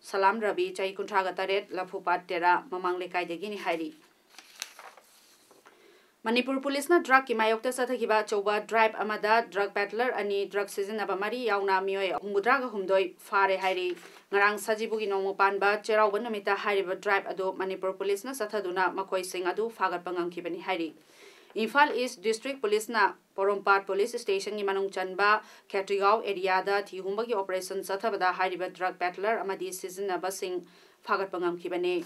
ꯁꯂꯥꯝ ꯔꯕꯤ, ꯆꯍꯤ ꯀꯨꯟꯊ꯭ꯔꯥꯒ ꯇꯔꯦꯠ, ꯂꯐꯨꯄꯥꯠ ꯇꯦꯔꯥ ꯃꯃꯥꯡ ꯂꯩꯀꯥꯏꯗꯒꯤꯅꯤ ꯍꯥꯏꯔꯤ꯫ ꯃꯅꯤꯄꯨꯔ ꯄꯨꯂꯤꯁꯅ drugꯀꯤ ꯃꯥꯌꯣꯛꯇ ꯆꯠꯊꯈꯤꯕ ꯑꯆꯧꯕ drive ꯑꯃꯗ drug peddler ꯑꯅꯤ, drug ꯁꯤꯖꯤꯟꯅꯕ ꯃꯔꯤ ꯌꯥꯎꯅ ꯃꯤꯑꯣꯏ ꯍꯨꯝꯐꯨꯇꯔꯥꯒ ꯍꯨꯝꯗꯣꯏ ꯐꯥꯔꯦ ꯍꯥꯏꯔꯤ꯫ ꯉꯔꯥꯡ ꯁꯖꯤꯕꯨꯒꯤ ꯅꯣꯡꯃ ꯄꯥꯟꯕ ꯆꯩꯔꯥꯎꯕ ꯅꯨꯃꯤꯠꯇ ꯍꯥꯏꯔꯤꯕ drive ꯑꯗꯨ ꯃꯅꯤꯄꯨꯔ ꯄꯨꯂꯤꯁꯅ ꯆꯠꯊꯗꯨꯅ ꯃꯈꯣꯏꯁꯤꯡ ꯑꯗꯨ ꯐꯥꯒꯠꯄ ꯉꯝꯈꯤꯕꯅꯤ ꯍꯥꯏꯔꯤ꯫ ꯏꯝꯐꯥꯜ East District ꯄꯨꯂꯤꯁꯅ ꯄꯣꯔꯣꯝꯄꯥꯠ police stationꯒꯤ ꯃꯅꯨꯡ ꯆꯟꯕ ꯈꯦꯇ꯭ꯔꯤꯒꯥꯎ areaꯗ ꯊꯤꯍꯨꯝꯕꯒꯤ operation ꯆꯠꯊꯕꯗ ꯍꯥꯏꯔꯤꯕ drug peddler ꯑꯃꯗꯤ ꯁꯤꯖꯤꯟꯅꯕꯁꯤꯡ ꯐꯥꯒꯠꯄ ꯉꯝꯈꯤꯕꯅꯤ꯫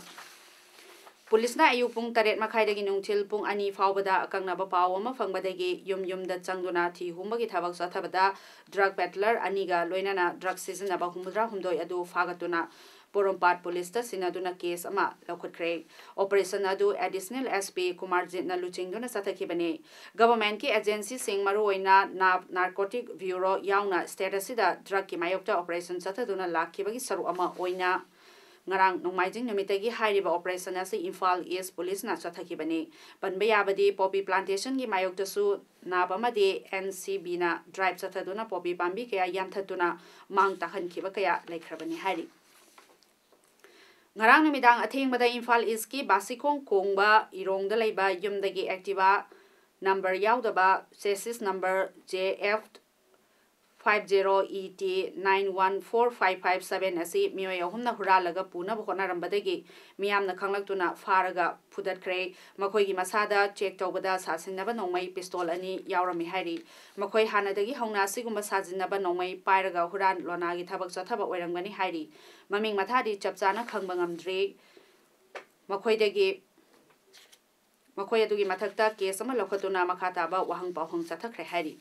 ꯄꯨꯂꯤꯁꯅ ꯑꯌꯨꯛ ꯄꯨꯡ ꯇꯔꯦꯠ ꯃꯈꯥꯏꯗꯒꯤ ꯅꯨꯡꯊꯤꯜ ꯄꯨꯡ ꯑꯅꯤ ꯐꯥꯎꯕꯗ ꯑꯀꯛꯅꯕ ꯄꯥꯎ ꯑꯃ ꯐꯪꯕꯗꯒꯤ ꯌꯨꯝ ꯌꯨꯝꯗ ꯆꯪꯗꯨꯅ ꯊꯤ ꯍꯨꯝꯕꯒꯤ ꯊꯕꯛ ꯆꯠꯊꯕꯗ drug peddler ꯑꯅꯤꯒ ꯂꯣꯏꯅꯅ drug ꯁꯤꯖꯤꯟꯅꯕ ꯍꯨꯝꯐꯨꯇꯔꯥ ꯍꯨꯝꯗꯣꯏ ꯑꯗꯨ ꯐꯥꯒꯠꯇꯨꯅ ꯄꯣꯔꯣꯝꯄꯥꯠ ꯄꯨꯂꯤꯁꯇ ꯁꯤꯟꯅꯗꯨꯅ case ꯑꯃ ꯂꯧꯈꯠꯈ꯭ꯔꯦ꯫ Operation ꯑꯗꯨ Additional SP ꯀꯨꯃꯥꯔꯖꯤꯠꯅ ꯂꯨꯆꯤꯡꯗꯨꯅ ꯆꯠꯊꯈꯤꯕꯅꯤ꯫ Governmentꯀꯤ agencyꯁꯤꯡ, ꯃꯔꯨꯑꯣꯏꯅ NAB, Narcotic Bureau ꯌꯥꯎꯅ state ꯑꯁꯤꯗ drugꯀꯤ ꯃꯥꯌꯣꯛꯇ operation ꯆꯠꯊꯗꯨꯅ ꯂꯥꯛꯈꯤꯕꯒꯤ ꯁꯔꯨꯛ ꯑꯃ ꯑꯣꯏꯅ ꯉꯔꯥꯡ ꯅꯣꯡꯃꯥꯏꯖꯤꯡ ꯅꯨꯃꯤꯠꯇꯒꯤ ꯍꯥꯏꯔꯤꯕ operation ꯑꯁꯤ ꯏꯝꯐꯥꯜ East ꯄꯨꯂꯤꯁꯅ ꯆꯠꯊꯈꯤꯕꯅꯤ꯫ ꯄꯟꯕ ꯌꯥꯕꯗꯤ, poppy plantationꯒꯤ ꯃꯥꯌꯣꯛꯇꯁꯨ NAB ꯑꯃꯗꯤ NCBꯅ drive ꯆꯠꯊꯗꯨꯅ poppy ꯄꯥꯝꯕꯤ ꯀꯌꯥ ꯌꯥꯟꯊꯠꯇꯨꯅ ꯃꯥꯡ ꯇꯥꯛꯍꯟꯈꯤꯕ ꯀꯌꯥ ꯂꯩꯈ꯭ꯔꯕꯅꯤ ꯍꯥꯏꯔꯤ꯫ ꯉꯔꯥꯡ ꯅꯨꯃꯤꯗꯥꯡ ꯑꯊꯦꯡꯕꯗ ꯏꯝꯐꯥꯜ Eastꯀꯤ ꯕꯥꯁꯤꯈꯣꯡ ꯀꯣꯡꯕ ꯏꯔꯣꯡꯗ ꯂꯩꯕ ꯌꯨꯝꯗꯒꯤ Activa number ꯌꯥꯎꯗꯕ, chassis number JF five zero E T nine one four five five seven ꯑꯁꯤ ꯃꯤꯑꯣꯏ ꯑꯍꯨꯝꯅ ꯍꯨꯔꯥꯜꯂꯒ ꯄꯨꯅꯕ ꯍꯣꯠꯅꯔꯝꯕꯗꯒꯤ ꯃꯤꯌꯥꯝꯅ ꯈꯪꯂꯛꯇꯨꯅ ꯐꯥꯔꯒ ꯐꯨꯗꯠꯈ꯭ꯔꯦ꯫ ꯃꯈꯣꯏꯒꯤ ꯃꯁꯥꯗ check ꯇꯧꯕꯗ ꯁꯥꯁꯤꯟꯅꯕ ꯅꯣꯡꯃꯩ pistol ꯑꯅꯤ ꯌꯥꯎꯔꯝꯃꯤ ꯍꯥꯏꯔꯤ꯫ ꯃꯈꯣꯏ ꯍꯥꯟꯅꯗꯒꯤ ꯍꯧꯅ ꯑꯁꯤꯒꯨꯝꯕ ꯁꯥꯖꯤꯟꯅꯕ ꯅꯣꯡꯃꯩ ꯄꯥꯏꯔꯒ ꯍꯨꯔꯥꯟ ꯂꯣꯅꯥꯒꯤ ꯊꯕꯛ ꯆꯠꯊꯕ ꯑꯣꯏꯔꯝꯒꯅꯤ ꯍꯥꯏꯔꯤ꯫ ꯃꯃꯤꯡ ꯃꯊꯥꯗꯤ ꯆꯞ ꯆꯥꯅ ꯈꯪꯕ ꯉꯝꯗ꯭ꯔꯤ꯫ ꯃꯈꯣꯏꯗꯒꯤ ꯃꯈꯣꯏ ꯑꯗꯨꯒꯤ ꯃꯊꯛꯇ case ꯑꯃ ꯂꯧꯈꯠꯇꯨꯅ ꯃꯈꯥ ꯇꯥꯕ ꯋꯥꯍꯪ ꯄꯥꯎꯍꯪ ꯆꯠꯊꯈ꯭ꯔꯦ ꯍꯥꯏꯔꯤ꯫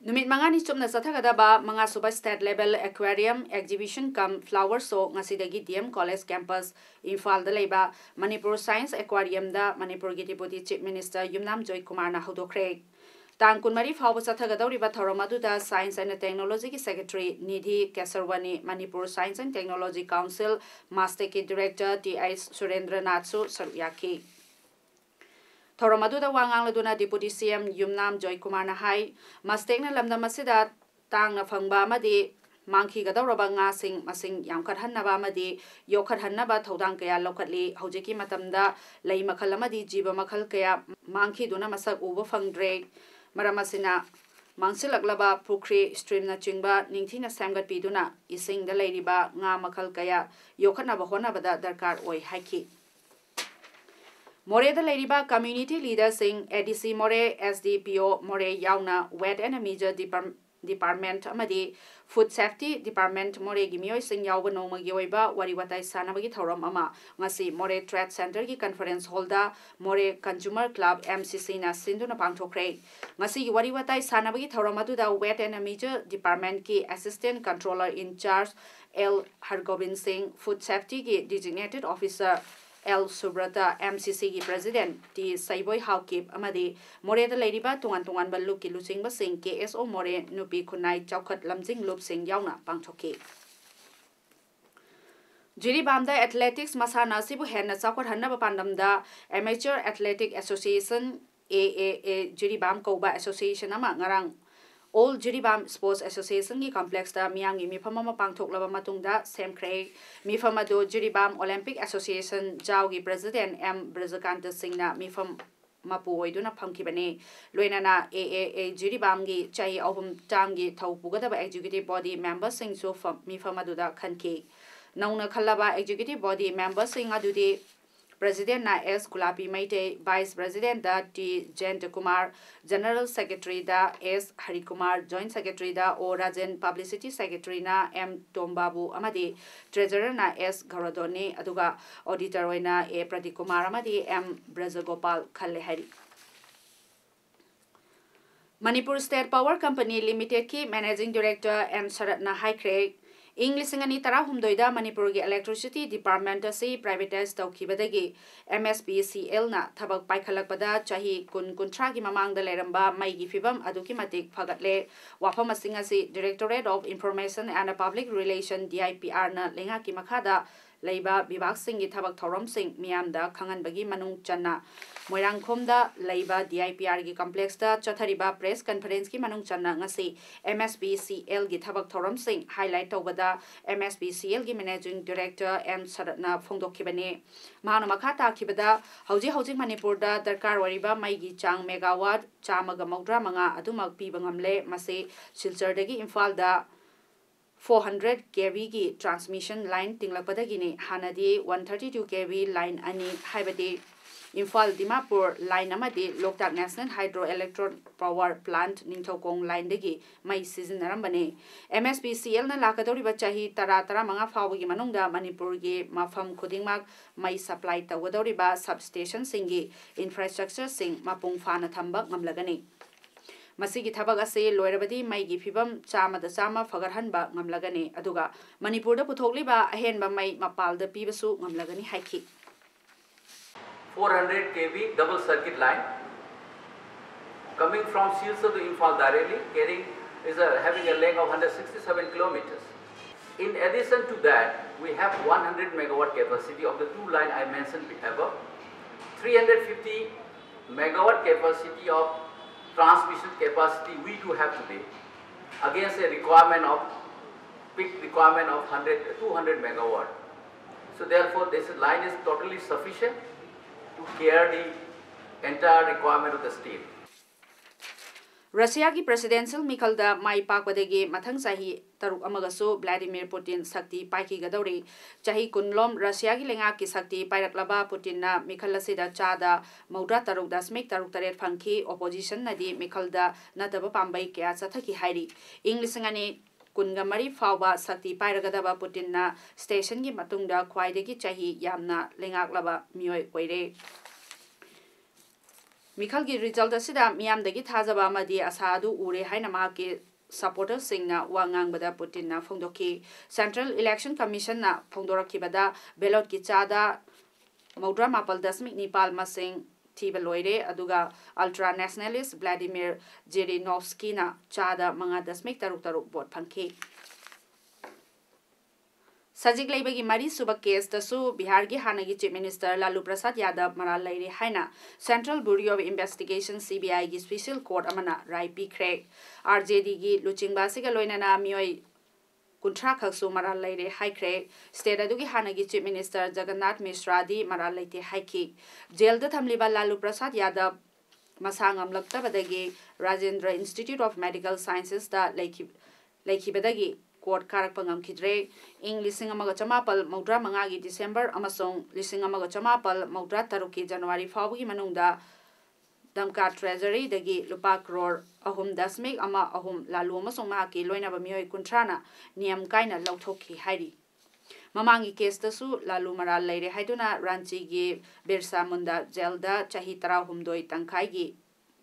ꯅꯨꯃꯤꯠ ꯃꯉꯥꯅꯤ ꯆꯨꯞꯅ ꯆꯠꯊꯒꯗꯕ ꯃꯉꯥꯁꯨꯕ State Level Aquarium Exhibition cum Flower Show ꯉꯁꯤꯗꯒꯤ D M College Campus ꯏꯝꯐꯥꯜꯗ ꯂꯩꯕ ꯃꯅꯤꯄꯨꯔ Science Aquariumꯗ ꯃꯅꯤꯄꯨꯔꯒꯤ Deputy Chief Minister ꯌꯨꯝꯅꯥꯝ ꯖꯣꯏꯀꯨꯃꯥꯔꯅ ꯍꯧꯗꯣꯛꯈ꯭ꯔꯦ꯫ ꯇꯥꯡ ꯀꯨꯟꯃꯔꯤ ꯐꯥꯎꯕ ꯆꯠꯊꯒꯗꯧꯔꯤꯕ ꯊꯧꯔꯝ ꯑꯗꯨꯗ Science and Technologyꯒꯤ Secretary Nidhi Kesarwani, Manipur Science and Technology Council, MASTECꯀꯤ Director ꯇꯤ ꯑꯩꯆ ꯁꯨꯔꯦꯟꯗ꯭ꯔꯅꯥꯊꯁꯨ ꯁꯔꯨꯛ ꯌꯥꯈꯤ꯫ ꯊꯧꯔꯝ ꯑꯗꯨꯗ ꯋꯥ ꯉꯥꯡꯂꯗꯨꯅ Deputy C M ꯌꯨꯝꯅꯥꯝ ꯖꯣꯏꯀꯨꯃꯥꯔꯅ ꯍꯥꯏ, MASTECꯅ ꯂꯝꯗꯝ ꯑꯁꯤꯗ ꯇꯥꯡꯅ ꯐꯪꯕ ꯑꯃꯗꯤ ꯃꯥꯡꯈꯤꯒꯗꯧꯔꯕ ꯉꯥꯁꯤꯡ ꯃꯁꯤꯡ ꯌꯥꯝꯈꯠꯍꯟꯅꯕ ꯑꯃꯗꯤ ꯌꯣꯛꯈꯠꯍꯟꯅꯕ ꯊꯧꯗꯥꯡ ꯀꯌꯥ ꯂꯧꯈꯠꯂꯤ꯫ ꯍꯧꯖꯤꯛꯀꯤ ꯃꯇꯝꯗ ꯂꯩ ꯃꯈꯜ ꯑꯃꯗꯤ ꯖꯤꯕ ꯃꯈꯜ ꯀꯌꯥ ꯃꯥꯡꯈꯤꯗꯨꯅ ꯃꯁꯛ ꯎꯕ ꯐꯪꯗ꯭ꯔꯦ꯫ ꯃꯔꯝ ꯑꯁꯤꯅ, ꯃꯥꯡꯁꯤꯜꯂꯛꯂꯕ ꯄꯨꯈ꯭ꯔꯤ, streamꯅꯆꯤꯡꯕ ꯅꯤꯡꯊꯤꯅ ꯁꯦꯝꯒꯠꯄꯤꯗꯨꯅ ꯏꯁꯤꯡꯗ ꯂꯩꯔꯤꯕ ꯉꯥ ꯃꯈꯜ ꯀꯌꯥ ꯌꯣꯛꯈꯠꯅꯕ ꯍꯣꯠꯅꯕꯗ ꯗꯔꯀꯥꯔ ꯑꯣꯏ ꯍꯥꯏꯈꯤ꯫ ꯃꯣꯔꯦꯗ ꯂꯩꯔꯤꯕ community leaderꯁꯤꯡ, A D C ꯃꯣꯔꯦ, S D P O ꯃꯣꯔꯦ ꯌꯥꯎꯅ Wet and Measure Depar-, Department ꯑꯃꯗꯤ Food Safety Department ꯃꯣꯔꯦꯒꯤ ꯃꯤꯑꯣꯏꯁꯤꯡ ꯌꯥꯎꯕ ꯅꯣꯡꯃꯒꯤ ꯑꯣꯏꯕ ꯋꯥꯔꯤ ꯋꯥꯇꯥꯏ ꯁꯥꯟꯅꯕꯒꯤ ꯊꯧꯔꯝ ꯑꯃ ꯉꯁꯤ ꯃꯣꯔꯦ Trade Centreꯒꯤ Conference Hallꯗ ꯃꯣꯔꯦ Consumer Club, M C Cꯅ ꯁꯤꯟꯗꯨꯅ ꯄꯥꯡꯊꯣꯛꯈ꯭ꯔꯦ꯫ ꯉꯁꯤꯒꯤ ꯋꯥꯔꯤ ꯋꯥꯇꯥꯏ ꯁꯥꯟꯅꯕꯒꯤ ꯊꯧꯔꯝ ꯑꯗꯨꯗ Wet and Measure Departmentꯀꯤ Assistant Controller in Charge L Hargobin Singh, Food Safetyꯒꯤ Designated Officer L Subrata, M C Cꯒꯤ President ꯇꯤ ꯁꯩꯕꯣꯏ ꯍꯥꯎꯀꯤꯞ ꯑꯃꯗꯤ ꯃꯣꯔꯦꯗ ꯂꯩꯔꯤꯕ ꯇꯣꯉꯥꯟ ꯇꯣꯉꯥꯟꯕ ꯂꯨꯞꯀꯤ ꯂꯨꯆꯤꯡꯕꯁꯤꯡ, K S O ꯃꯣꯔꯦ, ꯅꯨꯄꯤ ꯈꯨꯟꯅꯥꯏ ꯆꯥꯎꯈꯠ ꯂꯝꯖꯤꯡ ꯂꯨꯞꯁꯤꯡ ꯌꯥꯎꯅ ꯄꯥꯡꯊꯣꯛꯈꯤ꯫ ꯖꯤꯔꯤꯕꯥꯝꯗ athletics ꯃꯁꯥꯟꯅ ꯑꯁꯤꯕꯨ ꯍꯦꯟꯅ ꯆꯥꯎꯈꯠꯍꯟꯅꯕ ꯄꯥꯟꯗꯝꯗ Amateur Athletic Association, A A A, Jiribam ꯀꯧꯕ association ꯑꯃ ꯉꯔꯥꯡ All ꯖꯤꯔꯤꯕꯥꯝ Sports Associationꯒꯤ complexꯇ ꯃꯤꯌꯥꯝꯒꯤ ꯃꯤꯐꯝ ꯑꯃ ꯄꯥꯡꯊꯣꯛꯂꯕ ꯃꯇꯨꯡꯗ ꯁꯦꯝꯈ꯭ꯔꯦ꯫ ꯃꯤꯐꯝ ꯑꯗꯨ Jiribam Olympic Association, JAOꯒꯤ President M ꯕ꯭ꯔꯖꯀꯥꯟꯇ ꯁꯤꯡꯅ ꯃꯤꯐꯝ ꯃꯄꯨ ꯑꯣꯏꯗꯨꯅ ꯐꯝꯈꯤꯕꯅꯤ꯫ ꯂꯣꯏꯅꯅ ꯑꯦ ꯑꯦ ꯑꯦ ꯖꯤꯔꯤꯕꯥꯝꯒꯤ ꯆꯍꯤ ꯑꯍꯨꯝ ꯇꯥꯝꯒꯤ ꯊꯧ ꯄꯨꯒꯗꯕ executive body memberꯁꯤꯡꯁꯨ ꯐꯝ-, ꯃꯤꯐꯝ ꯑꯗꯨꯗ ꯈꯟꯈꯤ꯫ ꯅꯧꯅ ꯈꯜꯂꯕ executive body memberꯁꯤꯡ ꯑꯗꯨꯗꯤ Presidentꯅ ꯑꯦꯁ ꯒꯨꯂꯥꯄꯤ ꯃꯩꯇꯩ, Vice Presidentꯇ ꯇꯤ ꯖꯌꯟꯇꯀꯨꯃꯥꯔ, General Secretaryꯗ ꯑꯦꯁ ꯍꯔꯤꯀꯨꯃꯥꯔ, Joint Secretaryꯗ ꯑꯣ ꯔꯥꯖꯦꯟ, Publicity Secretaryꯅ ꯑꯦꯝ ꯇꯣꯝꯕꯥꯕꯨ ꯑꯃꯗꯤ Treasurerꯅ ꯑꯦꯁ ꯒꯧꯔꯗꯣꯟꯅꯤ, ꯑꯗꯨꯒ Auditor ꯑꯣꯏꯅ ꯑꯦ ꯄ꯭ꯔꯗꯤꯞ ꯀꯨꯃꯥꯔ ꯑꯃꯗꯤ ꯑꯦꯝ ꯕ꯭ꯔꯖꯒꯣꯄꯥꯜ ꯈꯜꯂꯦ ꯍꯥꯏꯔꯤ꯫ ꯃꯅꯤꯄꯨꯔ State Power Company Limitedꯀꯤ Managing Director ꯑꯦꯟ ꯁꯔꯠꯅ ꯍꯥꯏꯈ꯭ꯔꯦ, ꯏꯪ ꯂꯤꯁꯤꯡ ꯑꯅꯤ ꯇꯔꯥꯍꯨꯝꯗꯣꯏꯗ ꯃꯅꯤꯄꯨꯔꯒꯤ electricity department ꯑꯁꯤ privatise ꯇꯧꯈꯤꯕꯗꯒꯤ MSPCLꯅ ꯊꯕꯛ ꯄꯥꯏꯈꯠꯂꯛꯄꯗ ꯆꯍꯤ ꯀꯨꯟ ꯀꯨꯟꯊ꯭ꯔꯥꯒꯤ ꯃꯃꯥꯡꯗ ꯂꯩꯔꯝꯕ ꯃꯩꯒꯤ ꯐꯤꯕꯝ ꯑꯗꯨꯛꯀꯤ ꯃꯇꯤꯛ ꯐꯒꯠꯂꯦ꯫ ꯋꯥꯐꯝ ꯑꯁꯤꯡ ꯑꯁꯤ Directorate of Information and Public Relation, DIPRꯅ ꯂꯩꯉꯥꯛꯀꯤ ꯃꯈꯥꯗ ꯂꯩꯕ ꯕꯤꯚꯥꯒꯁꯤꯡꯒꯤ ꯊꯕꯛ ꯊꯧꯔꯝꯁꯤꯡ ꯃꯤꯌꯥꯝꯗ ꯈꯪꯍꯟꯕꯒꯤ ꯃꯅꯨꯡ ꯆꯟꯅ ꯃꯣꯏꯔꯥꯡꯈꯣꯝꯗ ꯂꯩꯕ DIPRꯒꯤ complexꯇ ꯆꯠꯊꯔꯤꯕ press conferenceꯀꯤ ꯃꯅꯨꯡ ꯆꯟꯅ ꯉꯁꯤ MSPCLꯒꯤ ꯊꯕꯛ ꯊꯧꯔꯝꯁꯤꯡ highlight ꯇꯧꯕꯗ MSPCLꯒꯤ Managing Director ꯑꯦꯟ ꯁꯔꯠꯅ ꯐꯣꯡꯗꯣꯛꯈꯤꯕꯅꯤ꯫ ꯃꯍꯥꯛꯅ ꯃꯈꯥ ꯇꯥꯈꯤꯕꯗ, ꯍꯧꯖꯤꯛ ꯍꯧꯖꯤꯛ ꯃꯅꯤꯄꯨꯔꯗ ꯗꯔꯀꯥꯔ ꯑꯣꯏꯔꯤꯕ ꯃꯩꯒꯤ ꯆꯥꯡ megawatt ꯆꯥꯝꯃꯒ ꯃꯧꯗ꯭ꯔꯥ ꯃꯉꯥ ꯑꯗꯨꯃꯛ ꯄꯤꯕ ꯉꯝꯂꯦ꯫ ꯃꯁꯤ ꯁꯤꯜꯆꯔꯗꯒꯤ ꯏꯝꯐꯥꯜꯗ four hundred KVꯒꯤ transmission line ꯇꯤꯡꯂꯛꯄꯗꯒꯤꯅꯤ꯫ ꯍꯥꯟꯅꯗꯤ one thirty-two KV line ꯑꯅꯤ, ꯍꯥꯏꯕꯗꯤ ꯏꯝꯐꯥꯜ ꯗꯤꯃꯥꯄꯨꯔ line ꯑꯃꯗꯤ ꯂꯣꯛꯇꯥꯛ National Hydro Electro Power Plant Ningthoukhong lineꯗꯒꯤ ꯃꯩ ꯁꯤꯖꯤꯟꯅꯔꯝꯕꯅꯤ꯫ MSPCLꯅ ꯂꯥꯛꯀꯗꯧꯔꯤꯕ ꯆꯍꯤ ꯇꯔꯥ, ꯇꯔꯥꯃꯉꯥ ꯐꯥꯎꯕꯒꯤ ꯃꯅꯨꯡꯗ ꯃꯅꯤꯄꯨꯔꯒꯤ ꯃꯐꯝ ꯈꯨꯗꯤꯡꯃꯛ ꯃꯩ supply ꯇꯧꯒꯗꯧꯔꯤꯕ substationꯁꯤꯡꯒꯤ infrastructureꯁꯤꯡ ꯃꯄꯨꯡ ꯐꯥꯅ ꯊꯝꯕ ꯉꯝꯂꯒꯅꯤ꯫ ꯃꯁꯤꯒꯤ ꯊꯕꯛ ꯑꯁꯤ ꯂꯣꯏꯔꯕꯗꯤ ꯃꯩꯒꯤ ꯐꯤꯕꯝ ꯆꯥꯝꯃꯗ ꯆꯥꯝꯃ ꯐꯒꯠꯍꯟꯕ ꯉꯝꯂꯒꯅꯤ, ꯑꯗꯨꯒ ꯃꯅꯤꯄꯨꯔꯗ ꯄꯨꯊꯣꯛꯂꯤꯕ ꯑꯍꯦꯟꯕ ꯃꯩ ꯃꯄꯥꯜꯗ ꯄꯤꯕꯁꯨ ꯉꯝꯂꯒꯅꯤ ꯍꯥꯏꯈꯤ꯫ four hundred KV double circuit line coming from Silchar to Imphal directly, carrying is a, having a length of hundred sixty-seven kilometers. In addition to that, we have one hundred megawatt capacity of the two line I mentioned above, three hundred fifty megawatt capacity of transmission capacity we do have today, against a requirement of, peak requirement of hundred, two hundred megawatt. So therefore, this line is totally sufficient to carry the entire requirement of the state. ꯔꯁꯤꯌꯥꯒꯤ ꯄ꯭ꯔꯦꯁꯤꯗꯦꯟꯁꯤꯌꯦꯜ ꯃꯤꯈꯜꯗ ꯃꯥꯏ ꯄꯥꯛꯄꯗꯒꯤ ꯃꯊꯪ ꯆꯍꯤ ꯇꯔꯨꯛ ꯑꯃꯒꯁꯨ ꯚ꯭ꯂꯥꯗꯤꯃꯤꯔ ꯄꯨꯇꯤꯟ ꯁꯛꯇꯤ ꯄꯥꯏꯈꯤꯒꯗꯧꯔꯤ꯫ ꯆꯍꯤ ꯀꯨꯟꯂꯣꯝ ꯔꯁꯤꯌꯥꯒꯤ ꯂꯩꯉꯥꯛꯀꯤ ꯁꯛꯇꯤ ꯄꯥꯏꯔꯛꯂꯕ ꯄꯨꯇꯤꯟꯅ ꯃꯤꯈꯜ ꯑꯁꯤꯗ ꯆꯥꯗ ꯃꯧꯗ꯭ꯔꯥ ꯇꯔꯨꯛ ꯗꯁꯃꯤꯛ ꯇꯔꯨꯛ ꯇꯔꯦꯠ ꯐꯪꯈꯤ꯫ ꯑꯣꯄꯣꯖꯤꯁꯟꯅꯗꯤ ꯃꯤꯈꯜꯗ ꯅꯠꯇꯕ ꯄꯥꯝꯕꯩ ꯀꯌꯥ ꯆꯠꯊꯈꯤ ꯍꯥꯏꯔꯤ꯫ ꯏꯪ ꯂꯤꯁꯤꯡ ꯑꯅꯤ ꯀꯨꯟꯒ ꯃꯔꯤ ꯐꯥꯎꯕ ꯁꯛꯇꯤ ꯄꯥꯏꯔꯒꯗꯕ ꯄꯨꯇꯤꯟꯅ ꯁ꯭ꯇꯦꯁꯟꯒꯤ ꯃꯇꯨꯡꯗ ꯈ꯭ꯋꯥꯏꯗꯒꯤ ꯆꯍꯤ ꯌꯥꯝꯅ ꯂꯩꯉꯥꯛꯂꯕ ꯃꯤꯑꯣꯏ ꯑꯣꯏꯔꯦ꯫ ꯃꯤꯈꯜꯒꯤ ꯔꯤꯖꯜꯠ ꯑꯁꯤꯗ ꯃꯤꯌꯥꯝꯗꯒꯤ ꯊꯥꯖꯕ ꯑꯃꯗꯤ ꯑꯁꯥ ꯑꯗꯨ ꯎꯔꯦ ꯍꯥꯏꯅ ꯃꯍꯥꯛꯀꯤ ꯁꯄꯣꯔꯇꯔꯁꯤꯡꯅ ꯋꯥ ꯉꯥꯡꯕꯗ ꯄꯨꯇꯤꯟꯅ ꯐꯣꯡꯗꯣꯛꯈꯤ꯫ ꯁꯦꯟꯇ꯭ꯔꯦꯜ ꯏꯂꯦꯛꯁꯟ ꯀꯃꯤꯁꯟꯅ ꯐꯣꯡꯗꯣꯔꯛꯈꯤꯕꯗ ꯕꯦꯂꯣꯠꯀꯤ ꯆꯥꯗ ꯃꯧꯗ꯭ꯔꯥ ꯃꯥꯄꯜ ꯗꯁꯃꯤꯛ ꯅꯤꯄꯥꯜ ꯃꯁꯤꯡ ꯊꯤꯕ ꯂꯣꯏꯔꯦ, ꯑꯗꯨꯒ ꯑꯜꯇ꯭ꯔꯥ ꯅꯦꯁꯅꯦꯂꯤꯁ ꯚ꯭ꯂꯥꯗꯤꯃꯤꯔ ꯖꯤꯔꯤꯅꯣꯚꯁꯀꯤꯅ ꯆꯥꯗ ꯃꯉꯥ ꯗꯁꯃꯤꯛ ꯇꯔꯨꯛ ꯇꯔꯨꯛ ꯚꯣꯠ ꯐꯪꯈꯤ꯫ ꯁꯖꯤꯛ ꯂꯩꯕꯒꯤ ꯃꯔꯤꯁꯨꯕ ꯀꯦꯁꯇꯁꯨ ꯕꯤꯍꯥꯔꯒꯤ ꯍꯥꯟꯅꯒꯤ ꯆꯤꯐ ꯃꯤꯅꯤꯁꯇꯔ ꯂꯥꯂꯨ ꯄ꯭ꯔꯁꯥꯗ ꯌꯥꯗꯕ ꯃꯔꯥꯜ ꯂꯩꯔꯦ ꯍꯥꯏꯅ central bureau of investigation, C B ꯑꯥꯏꯒꯤ ꯁ꯭ꯄꯤꯁꯦꯜ ꯀꯣꯔꯠ ꯑꯃꯅ ꯔꯥꯏ ꯄꯤꯈ꯭ꯔꯦ꯫ ꯑꯥꯔ ꯖꯦ ꯗꯤꯒꯤ ꯂꯨꯆꯤꯡꯕ ꯑꯁꯤꯒ ꯂꯣꯏꯅꯅ ꯃꯤꯑꯣꯏ ꯀꯨꯟꯊ꯭ꯔꯥ ꯈꯛꯁꯨ ꯃꯔꯥꯜ ꯂꯩꯔꯦ ꯍꯥꯏꯈ꯭ꯔꯦ꯫ ꯁ꯭ꯇꯦꯠ ꯑꯗꯨꯒꯤ ꯍꯥꯟꯅꯒꯤ ꯆꯤꯐ ꯃꯤꯅꯤꯁꯇꯔ ꯖꯒꯟꯅꯥꯊ ꯃꯤꯁ꯭ꯔꯥꯗꯤ ꯃꯔꯥꯜ ꯂꯩꯇꯦ ꯍꯥꯏꯈꯤ꯫ ꯖꯦꯜꯗ ꯊꯝꯂꯤꯕ ꯂꯥꯂꯨ ꯄ꯭ꯔꯁꯥꯗ ꯌꯥꯗꯕ ꯃꯁꯥ ꯉꯝꯂꯛꯇꯕꯗꯒꯤ ꯔꯥꯖꯦꯟꯗ꯭ꯔ ꯏꯟꯁꯇꯤꯇ꯭ꯌꯨꯠ ꯑꯣꯐ ꯃꯦꯗꯤꯀꯦꯜ ꯁꯥꯏꯟꯁꯦꯁꯇ ꯂꯩꯈꯤ-, ꯂꯩꯈꯤꯕꯗꯒꯤ ꯀꯣꯔꯠ ꯀꯥꯔꯛꯄ ꯉꯝꯈꯤꯗ꯭ꯔꯦ꯫ ꯏꯪ ꯂꯤꯁꯤꯡ ꯑꯃꯒ ꯆꯃꯥꯄꯜ ꯃꯧꯗ꯭ꯔꯥ ꯃꯉꯥꯒꯤ ꯗꯤꯁꯦꯝꯕꯔ ꯑꯃꯁꯨꯡ ꯂꯤꯁꯤꯡ ꯑꯃꯒ ꯆꯃꯥꯄꯜ ꯃꯧꯗ꯭ꯔꯥ ꯇꯔꯨꯛꯀꯤ ꯖꯅꯋꯥꯔꯤ ꯐꯥꯎꯕꯒꯤ ꯃꯅꯨꯡꯗ ꯗꯝꯀꯥ ꯇ꯭ꯔꯦꯖꯔꯤꯗꯒꯤ ꯂꯨꯄꯥ ꯀ꯭ꯔꯣꯔ ꯑꯍꯨꯝ ꯗꯁꯃꯤꯛ ꯑꯃ ꯑꯍꯨꯝ ꯂꯥꯂꯨ ꯑꯃꯁꯨꯡ ꯃꯍꯥꯛꯀꯤ ꯂꯣꯏꯅꯕ ꯃꯤꯑꯣꯏ ꯀꯨꯟꯊ꯭ꯔꯥꯅ ꯅꯤꯌꯝ ꯀꯥꯏꯅ ꯂꯧꯊꯣꯛꯈꯤ ꯍꯥꯏꯔꯤ꯫ ꯃꯃꯥꯡꯒꯤ ꯀꯦꯁꯇꯁꯨ ꯂꯥꯂꯨ ꯃꯔꯥꯜ ꯂꯩꯔꯦ ꯍꯥꯏꯗꯨꯅ ꯔꯥꯟꯆꯤꯒꯤ ꯕꯤꯔꯁꯥ ꯃꯨꯟꯗꯥ ꯖꯦꯜꯗ ꯆꯍꯤ ꯇꯔꯥꯍꯨꯝꯗꯣꯏ ꯇꯪꯈꯥꯏꯒꯤ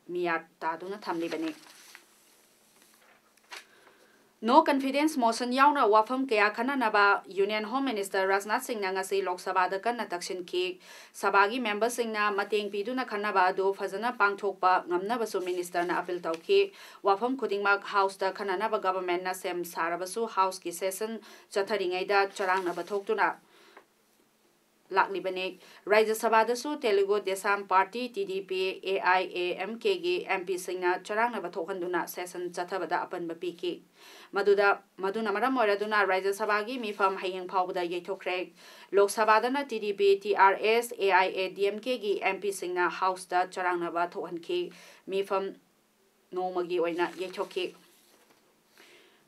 ꯃꯤꯌꯥꯠ ꯇꯥꯗꯨꯅ ꯊꯝꯂꯤꯕꯅꯤ꯫ No confidence motion ꯌꯥꯎꯅ ꯋꯥꯐꯝ ꯀꯌꯥ ꯈꯟꯅꯅꯕ Union Home Minister ꯔꯥꯖꯅꯥꯊ ꯁꯤꯡꯅ ꯉꯁꯤ ꯂꯣꯛ ꯁꯚꯥꯗ ꯀꯟꯅ ꯇꯛꯁꯤꯟꯈꯤ꯫ ꯁꯚꯥꯒꯤ ꯃꯦꯝꯕꯔꯁꯤꯡꯅ ꯃꯇꯦꯡ ꯄꯤꯗꯨꯅ ꯈꯟꯅꯕ ꯑꯗꯨ ꯐꯖꯅ ꯄꯥꯡꯊꯣꯛꯄ ꯉꯝꯅꯕꯁꯨ ꯃꯤꯅꯤꯁꯇꯔꯅ ꯑꯄꯤꯜ ꯇꯧꯈꯤ꯫ ꯋꯥꯐꯝ ꯈꯨꯗꯤꯡꯃꯛ ꯍꯥꯎꯁꯇ ꯈꯟꯅꯅꯕ ꯒꯚꯔꯟꯃꯦꯟꯠꯅ ꯁꯦꯝ ꯁꯥꯔꯕꯁꯨ ꯍꯥꯎꯁꯀꯤ ꯁꯦꯁꯟ ꯆꯠꯊꯔꯤꯉꯩꯗ ꯆꯔꯥꯡꯅꯕ ꯊꯣꯛꯇꯨꯅ ꯂꯥꯛꯂꯤꯕꯅꯤ꯫ ꯔꯥꯖ꯭ꯌ ꯁꯚꯥꯗꯁꯨ Telugu Desam party, T D P, A I A M ꯀꯦꯒꯤ ꯑꯦꯝ ꯄꯤꯁꯤꯡꯅ ꯆꯔꯥꯡꯅꯕ ꯊꯣꯛꯍꯟꯗꯨꯅ ꯁꯦꯁꯟ ꯆꯠꯊꯕꯗ ꯑꯄꯟꯕ ꯄꯤꯈꯤ꯫ ꯃꯗꯨꯗ, ꯃꯗꯨꯅ ꯃꯔꯝ ꯑꯣꯏꯔꯗꯨꯅ ꯔꯥꯖ꯭ꯌ ꯁꯚꯥꯒꯤ ꯃꯤꯐꯝ ꯍꯌꯦꯡ ꯐꯥꯎꯕꯗ ꯌꯩꯊꯣꯛꯈ꯭ꯔꯦ꯫ ꯂꯣꯛ ꯁꯚꯥꯗꯅ T D P, T R S, A I A D M ꯀꯦꯒꯤ ꯑꯦꯝ ꯄꯤꯁꯤꯡꯅ ꯍꯥꯎꯁꯇ ꯆꯔꯥꯡꯅꯕ ꯊꯣꯛꯍꯟꯈꯤ꯫ ꯃꯤꯐꯝ ꯅꯣꯡꯃꯒꯤ ꯑꯣꯏꯅ ꯌꯩꯊꯣꯛꯈꯤ꯫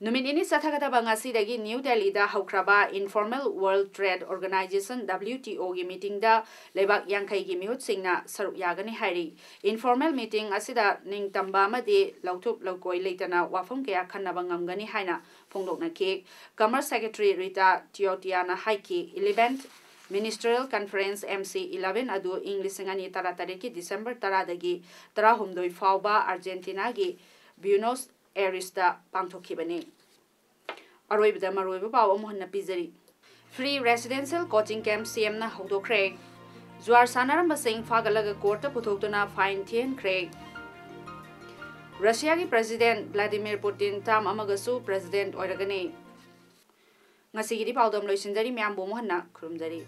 ꯅꯨꯃꯤꯠ ꯅꯤꯅꯤ ꯆꯠꯊꯒꯗꯕ ꯉꯁꯤꯗꯒꯤ ꯅ꯭ꯌꯨ ꯗꯦꯜꯂꯤꯗ ꯍꯧꯈ꯭ꯔꯕ Informal World Trade Organization, W T O, ꯒꯤ ꯃꯤꯇꯤꯡꯗ ꯂꯩꯕꯥꯛ ꯌꯥꯡꯈꯩꯒꯤ ꯃꯤꯍꯨꯠꯁꯤꯡꯅ ꯁꯔꯨꯛ ꯌꯥꯒꯅꯤ ꯍꯥꯏꯔꯤ꯫ ꯏꯟꯐꯣꯔꯃꯦꯜ ꯃꯤꯇꯤꯡ ꯑꯁꯤꯗ ꯅꯤꯡꯇꯝꯕ ꯑꯃꯗꯤ ꯂꯧꯊꯣꯛ ꯂꯧꯀꯣꯏ ꯂꯩꯇꯅ ꯋꯥꯐꯝ ꯀꯌꯥ ꯈꯟꯅꯕ ꯉꯝꯒꯅꯤ ꯍꯥꯏꯅ ꯐꯣꯡꯗꯣꯛꯅꯈꯤ꯫ ꯀꯃꯔꯁ ꯁꯦꯀ꯭ꯔꯦꯇꯔꯤ ꯔꯤꯇꯥ ꯇꯤꯌꯣꯇꯤꯌꯥꯅ ꯍꯥꯏꯈꯤ, eleventh Ministerial Conference, M C eleven, ꯑꯗꯨ ꯏꯪ ꯂꯤꯁꯤꯡ ꯑꯅꯤ ꯇꯔꯥꯇꯔꯦꯠꯀꯤ ꯗꯤꯁꯦꯝꯕꯔ ꯇꯔꯥꯗꯒꯤ ꯇꯔꯥꯍꯨꯝꯗꯣꯏ ꯐꯥꯎꯕ ꯑꯥꯔꯖꯦꯟꯇꯤꯅꯥꯒꯤ ꯕ꯭ꯌꯨꯅꯣꯁ ꯑꯦꯔꯤꯁꯇ ꯄꯥꯡꯊꯣꯛꯈꯤꯕꯅꯤ꯫ ꯑꯔꯣꯏꯕꯗ ꯃꯔꯨꯑꯣꯏꯕ ꯄꯥꯎ ꯑꯃꯨꯛ ꯍꯟꯅ ꯄꯤꯖꯔꯤ꯫ Free Residential Coaching Camp ꯁꯤ ꯑꯦꯝꯅ ꯍꯧꯗꯣꯛꯈ꯭ꯔꯦ꯫ ꯖꯨꯋꯥꯔ ꯁꯥꯟꯅꯔꯝꯕꯁꯤꯡ ꯐꯥꯒꯠꯂꯒ ꯀꯣꯔꯠꯇ ꯄꯨꯊꯣꯛꯇꯨꯅ ꯐꯥꯏꯟ ꯊꯤꯍꯟꯈ꯭ꯔꯦ꯫ ꯔꯁꯤꯌꯥꯒꯤ ꯄ꯭ꯔꯦꯁꯤꯗꯦꯟꯠ ꯚ꯭ꯂꯥꯗꯤꯃꯤꯔ ꯄꯨꯇꯤꯟ ꯇꯥꯝ ꯑꯃꯒꯁꯨ ꯄ꯭ꯔꯦꯁꯤꯗꯦꯟꯠ ꯑꯣꯏꯔꯒꯅꯤ꯫ ꯉꯁꯤꯒꯤꯗꯤ ꯄꯥꯎꯗꯝ ꯂꯣꯏꯁꯤꯟꯖꯔꯤ꯫ ꯃꯌꯥꯝꯕꯨ ꯑꯃꯨꯛ ꯍꯟꯅ ꯈꯨꯔꯨꯝꯖꯔꯤ꯫